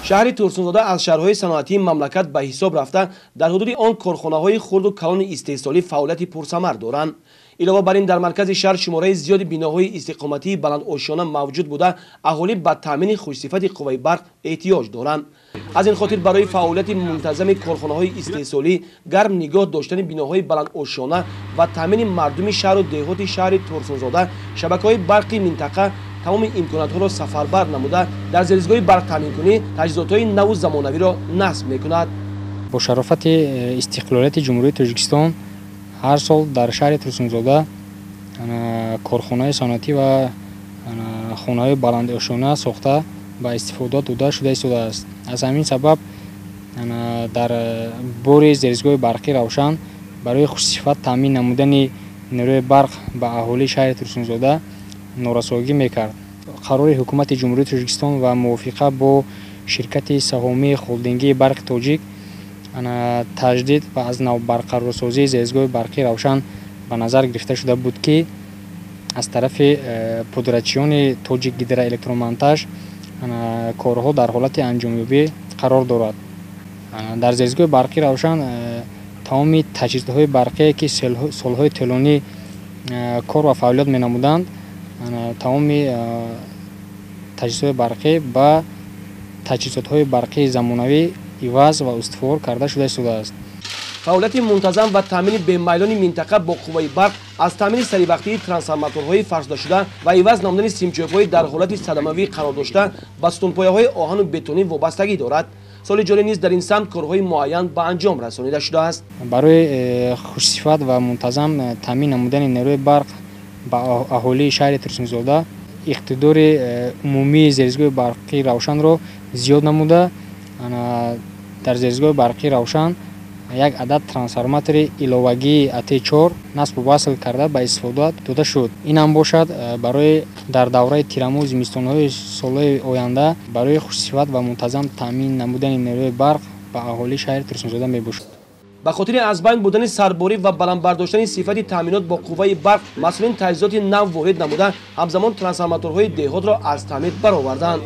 Шаҳри Турсунзода аз шаҳрҳои саноатии мамлакат ба ҳисоб рафта, дар ҳудуди он корхонаҳои хурду калони истеҳсолӣ фаъолияти пурсамар доранд. Илова бар ин, дар маркази шаҳр шумораи зиёди биноҳои истиқоматии баландошёна мавҷуд буда, аҳолӣ ба таъмини хушсифати қувваи барқ эҳтиёҷ доранд. Аз ин хотир барои фаъолияти мунтазами корхонаҳои истеҳсолӣ, гарм нигоҳ доштани биноҳои баландошёна ва таъмини мардуми шаҳру деҳоти шаҳри Турсунзода, шабакаҳои барқи минтақа тамоми имкониятҳоро сафарбар намуда, дар зеризгоҳи барқтаъминкунӣ таҷҳизотҳои наву замонавиро насб мекунад. Бо шарофати истиқлолияти Ҷумҳурии Тоҷикистон ҳар сол дар шаҳри Турсунзода корхонаи саноатӣ ва хонаҳои баландошёна сохта ба истифода дода шуда истодааст. Аз ҳамин сабаб дар бори зеризгоҳи барқӣ Равшан барои хушсифат таъмин намудани нерӯи барқ ба аҳолии шаҳри Турсунзода норасоигӣ мекард. Қарори ҳукумати Ҷумҳурии Тоҷикистон ва мувофиқа бо ширкати саҳомии холдингии Барқи Тоҷик таҷдид ва аз нав барқарорсозии зеризгоҳи барқии Равшан ба назар гирифта шуда буд, ки аз тарафи пудратчиёни Тоҷик Гидроэлектромонтаж корҳо дар ҳолати анҷомёбӣ қарор дорад. Дар зеризгоҳи барқии Равшан тамоми таҷҳизотҳои барқие, ки солҳои тӯлонӣ кор ва фаъолият менамуданд, тамоми таҷҳизотҳои барқӣ ба таҷҳизотҳои барқии замонавӣ иваз ва устувор карда шуда истодааст. Фаъолияти мунтазам ва таъмини бемайлони минтақа бо қувваи барқ аз таъмини саривақтии трансформаторҳои фарсудашуда ва иваз намудани симчӯбҳои дар ҳолати садамавӣ қарор дошта ба сутунпояҳои оҳану бетонӣ вобастагӣ дорад. Соли ҷорӣ низ дар ин самт корҳои муайян ба анҷом расонида шудааст. Барои хушсифат ва мунтазам таъмин намудани нерӯи барқ ба аҳолии шаҳри Турсунзода иқтидори умумии зеризгоҳи барқии Равшанро зиёд намуда, дар зеризгоҳи барқии Равшан як адад трансформатори иловагии АТ4 насбу васл карда ба истифода дода шуд. Ин ҳам бошад барои дар давраи тирамӯ зимистонҳои солҳои оянда барои хушсифат ва мунтазам таъмин намудани нерӯи барқ ба аҳолии шаҳри Турсунзода мебошад. Ба хотири аз байн бурдани сарборӣ ва баланд бардоштани сифати таъминот бо қувваи барқ, масъулин таҷҳизоти нав ворид намуда, ҳамзамон трансформаторҳои деҳотро аз таъмир бароварданд.